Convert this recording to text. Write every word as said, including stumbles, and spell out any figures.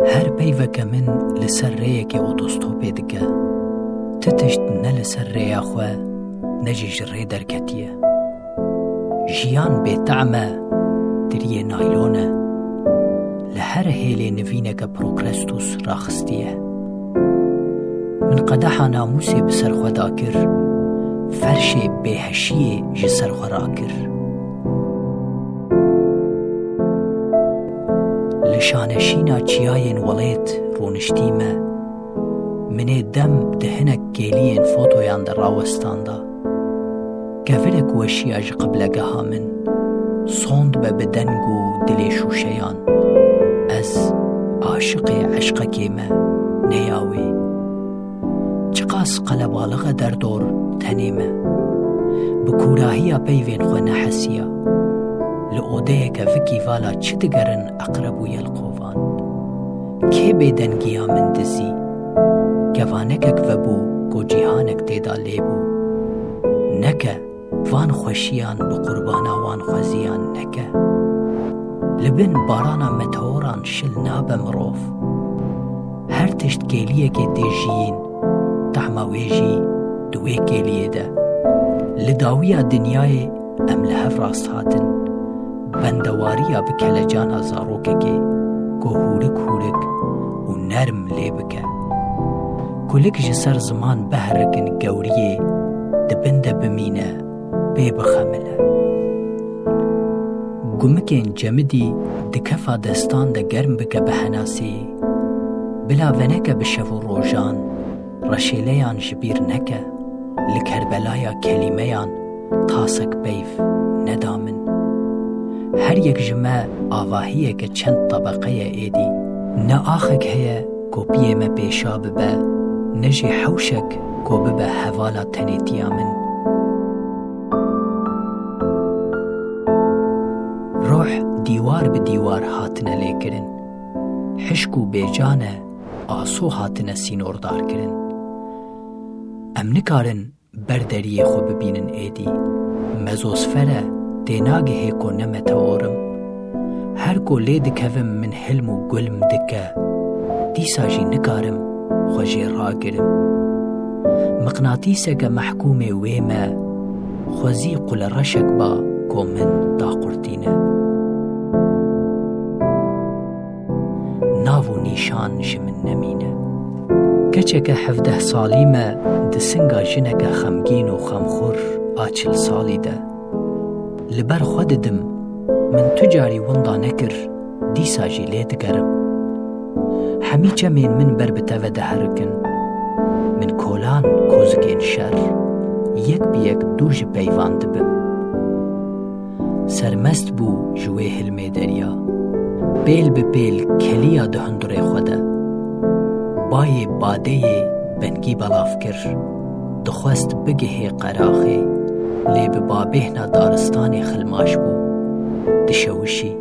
Her peyveke min li ser rêyekê otostopê dike. Ti tişt ne li ser rêya xwe ne jî ji rê derketiye. Jiyan bêtehm e, tiriyê naylon e. Li her hêlê nivîneke Prokrestus raxistiye. Min qedeha namûsê bi ser xwe dakir, ferşê bêheşiyê ji ser xwe rakir. Li şaneşîna çiyayên welêt rûniştî me. Min ê dem di hinek kêliyên fotoyan de rawestanda. Kevirek weşiya ji qiblegeha min, sond be bi deng û dilê şûşeyan. Ez aşiqê eşqekê me, ne ya wê. Çiqas qelebalix e derdor, tenê me. Bi kûrahiya peyvên xwe nehesiya. Li odeyeke vikî vala çi digerin eqreb û yelqovan. Kê bêdengiya min dizî? Kevanekek vebû ku cîhanek tê de lêbû. Neke, van xweşiyan bi qurbana wan xweziyan neke. Li bin barana meteoran şil nabe mirov. Her tişt kêliyekê tê jiyîn, tahma wê jî di wê kêliyê de. Li dawiya dinyayê em li hev rast hatin. Bendewariya bi kelecana zarokekê ku hûrik hûrik û nerm lê bike. Kulik ji ser ziman biherikin gewriyê di bin de bimîne, pê bixemile. Gumikên cemidî di kefa destan de germ bike bi henaseyê. Bila veneke bi şev û rojan, reşêleyan ji bîr neke. Li Kerbelaya kelîmeyan tasek peyv neda min. Her yek ji me avahiyeke çend tebeqe ye êdî. Ne axek heye ku piyê me pêşa bibe, ne jî hewşek ku bibe hevala tenêtiya min. Ruh dîwar bi dîwar hatine lêkirin. Hişk û bêcan e, aso hatine sînordarkirin. Em nikarin ber deriyê xwe bibînin êdî. Mezosfere tênagihê ku ne meteor im. Her ku lê dikevim min hilm û gulm dike. Dîsa jî nikarim xwe jê ragirim. Miqnatîseke mehkûmê wê me, xwezî qulereşek ba ku min daqurtîne. Nav û nîşan ji min nemîne. Keçeke hevdeh salî me di singa jineke xemgîn û xemxur a çil salî de. Li ber xwe didim, min tu carî winda nekir, dîsa jî lê digerim. Hemî çemên min ber bi te ve diherikin. Min kolan kozikên şer, yek bi yek dû ji peyvan dibim. Sermest bû ji wê hilmê derya. Pêl bi pêl keliya di hundirê xwe de. Bayê badeyê bengî belav kir. Dixwest bigihê qeraxê, lê bi babêhna daristanê xilmaş bû. Dişewişî.